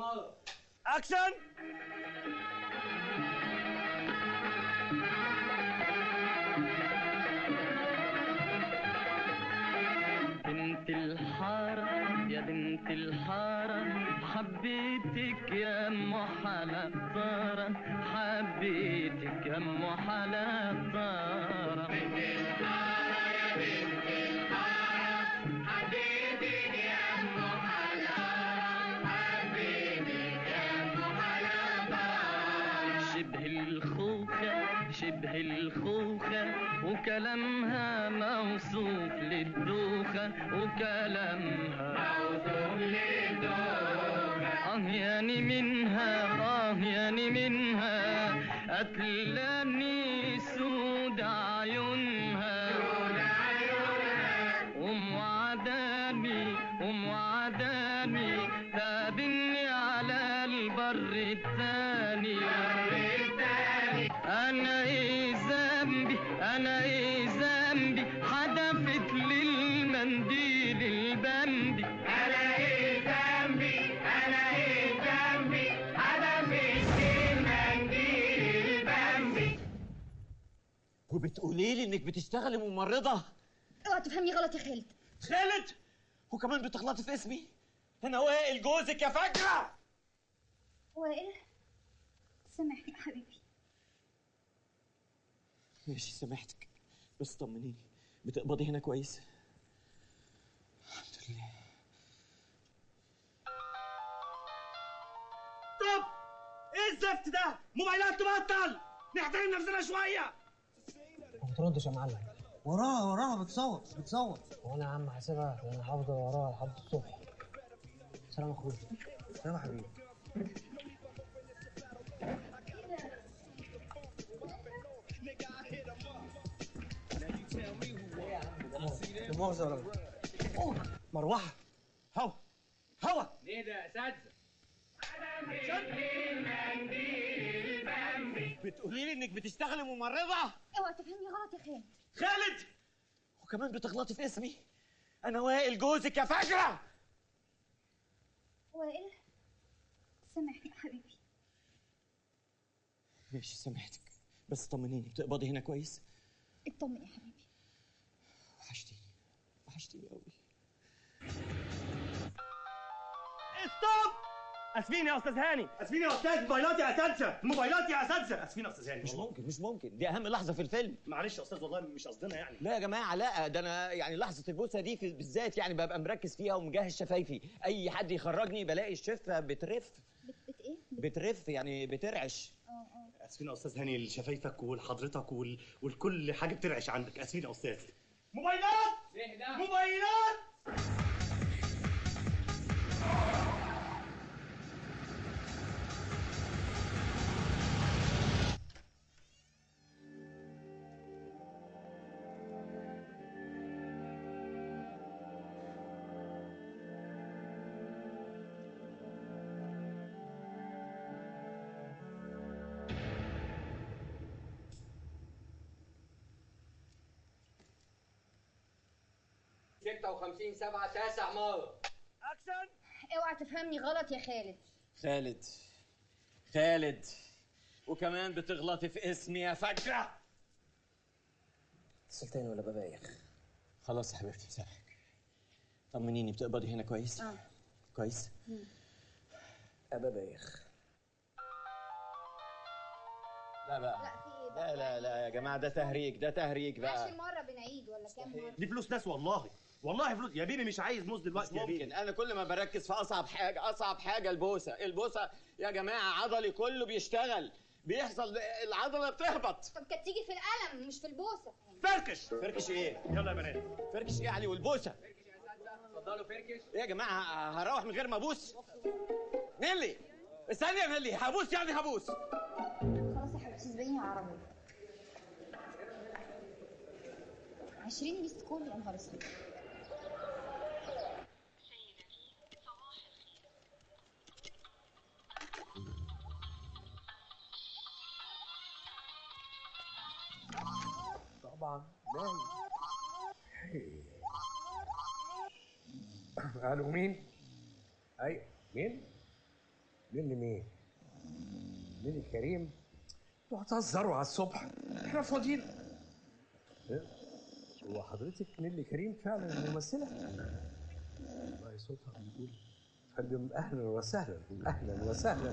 مرة. اكشن. بنت الحارة يا بنت الحارة، حبيتك يا ام حلا طارة، حبيتك يا ام حلا طارة. بنت الحارة يا بنت الحارة، حبيتك يا ام حلا، حبيتك يا ام حلا طارة. شبه الخوخة شبه الخوخة، وكلامها موصوف للدوخة، وكلامها موصوف للدوخة. آه ياني منها آه ياني منها، قتلاني سود عيونها، سود عيونها. وموعداني وموعداني تقابلني على البر التاني، أنا إيه ذنبي أنا إيه ذنبي، حدفت للمنديل البمبي. أنا إيه ذنبي أنا إيه ذنبي، حدفت للمنديل البمبي. وبتقولي لي إنك بتشتغلي ممرضة؟ اوعى تفهمني غلط يا خالد. خالد؟ وكمان بتغلطي في اسمي؟ أنا وائل جوزك يا فجرة. وائل سامحني يا حبيبي. ماشي سامحتك، بس طمنيني، بتقبضي هنا كويس؟ الحمد لله. طب ايه الزفت ده؟ موبايلات تبطل، نحترم نفسنا شوية. ما بتردش يا معلم. وراها وراها بتصور بتصور. وانا يا عم هسيبها لان هفضل وراها لحد الصبح. سلام يا اخويا. سلام يا حبيبي. لا مؤاخذة يا راجل. مروحة، هوا هوا. ليه ده يا اساتذة؟ بتقولي لي انك بتشتغلي ممرضة؟ اوعى تفهمني غلط يا خالد. خالد؟ وكمان بتغلطي في اسمي؟ انا وائل جوزك يا فجرة. وائل سامحني يا حبيبي. ماشي سامحتك، بس طمنيني، بتقبضي هنا كويس؟ اطمن يا حبيبي. وحشتيني وحشتيني قوي. stop. اسفين يا استاذ هاني، اسفين يا استاذ، موبايلات يا اساتذة، موبايلات يا اساتذة، اسفين يا استاذ هاني. مش ممكن مش ممكن، دي اهم لحظة في الفيلم. معلش يا استاذ والله مش قصدنا يعني. لا يا جماعة لا، ده انا يعني لحظة البوسه دي بالذات يعني ببقى مركز فيها ومجهز شفايفي، اي حد يخرجني بلاقي الشفه بترف. بت ايه؟ بترف يعني بترعش. اه اسفين يا استاذ هاني لشفايفك ولحضرتك والكل حاجة بترعش عندك، اسفين يا استاذ. موبايلات موبايلات. ستة وخمسين سبعة تاسع مرة. أكشن. اوعى تفهمني غلط يا خالد. خالد خالد، وكمان بتغلطي في اسمي يا فجرة. اتصل تاني ولا ببايخ؟ خلاص يا حبيبتي مسامحك. طمنيني، بتقبضي هنا كويس؟ اه كويس؟ أبابايخ. لا بقى، لا في ايه بقى؟ لا لا لا يا جماعة، ده تهريج، ده تهريج بقى. عشر مرة بنعيد ولا كام مرة؟ دي فلوس ناس والله، والله فلوس يا بيبي، مش عايز موز دلوقتي يا بيبي. ممكن انا كل ما بركز في اصعب حاجة، اصعب حاجة البوسة، البوسة يا جماعة عضلي كله بيشتغل، بيحصل العضلة بتهبط. طب كانت تيجي في القلم مش في البوسة. فركش. فركش ايه؟ يلا يا بنات. فركش ايه يا علي والبوسة؟ فركش يا اساتذة، اتفضلوا فركش. ايه يا جماعة هروح من غير ما ابوس؟ نيلي استني يا نيلي، هبوس يعني هبوس. خلاص يا حبيبتي سبقيني عربية. 20 missed call يا نهار اسود. طبعا نايم. الو مين؟ اي مين؟ نيلي مين؟ نيلي كريم؟ انتوا هتهزروا على الصبح، احنا فاضيين. هو حضرتك نيلي كريم فعلا الممثلة؟ والله صوتها بيقول. فندم اهلا وسهلا، اهلا وسهلا.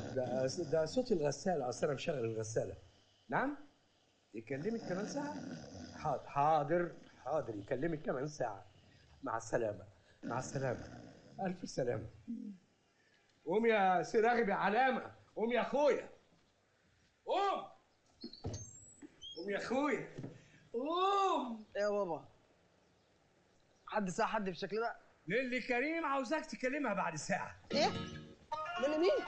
ده صوت الغسالة، اصل انا مشغل الغسالة. نعم؟ يكلمك كمان ساعة؟ حاضر حاضر حاضر، يكلمك كمان ساعة. مع السلامة، مع السلامة، ألف سلامة. قوم يا سي راغب يا علامة، قوم يا أخويا، قوم قوم يا أخويا، قوم. إيه يا بابا؟ حد ساعة حد بالشكل ده؟ نيلي كريم عاوزاك تكلمها بعد ساعة. إيه؟ نيلي مين؟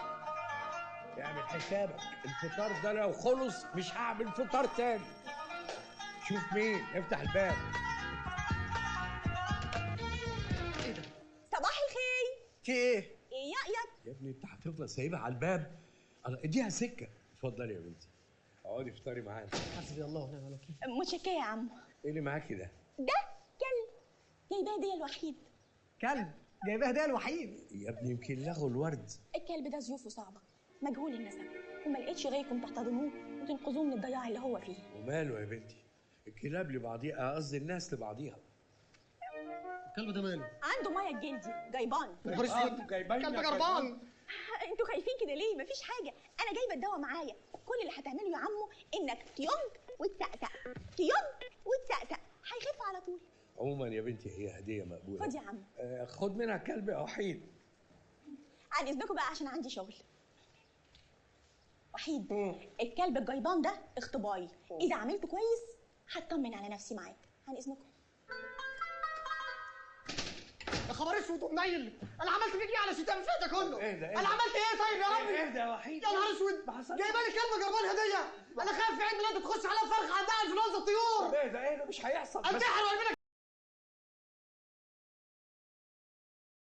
اعمل حسابك، الفطار ده لو خلص مش هعمل فطار تاني. شوف مين، افتح الباب. ايه ده؟ صباح الخير. في ايه؟ ايه يا يا ابني انت هتفضل سايبها على الباب؟ اديها سكة. اتفضلي يا بنتي، اقعدي افطري معانا. حسبي الله ونعم الوكيل. متشكره يا عم. ايه اللي معاكي ده؟ ده كلب جايباه هديه الوحيد. كلب جايباه هديه الوحيد؟ يا ابني يمكن لغوا الورد. الكلب ده ظروفه صعبة، مجهول النسب، وما لقيتش غيركم تحتضنوه وتنقذوه من الضياع اللي هو فيه. وماله يا بنتي؟ الكلاب لبعضيها، قصدي الناس لبعضيها. الكلب ده ماله؟ عنده مية جلدي، جايبان. جايبان كلب جربان. انتوا خايفين كده ليه؟ مفيش حاجة، انا جايبه الدواء معايا. كل اللي هتعمله يا عمو انك تيونج وتسقسق، تيونج وتسقسق، هيخف على طول. عموما يا بنتي هي هديه مقبولة. خد يا عم. خد منها كلب يا وحيد. عن اذنكم بقى عشان عندي شغل. وحيد، الكلب الجيبان ده اختباري، اذا عملته كويس هطمن على نفسي معاك. عن اذنكم. يا خبر اسود ومنيل، انا عملت فيك ايه على شتام فات ده كله؟ ايه ده؟ انا عملت ايه طيب يا ربي؟ اهدى يا وحيد. يا نهار اسود، جايبه لي كلب جربان هديه. انا خايف في عيد ميلاد تخش عليا فرخة عندها انفلونزا الطيور. اهدى اهدى، مش هيحصل. انتحر وارمي لك.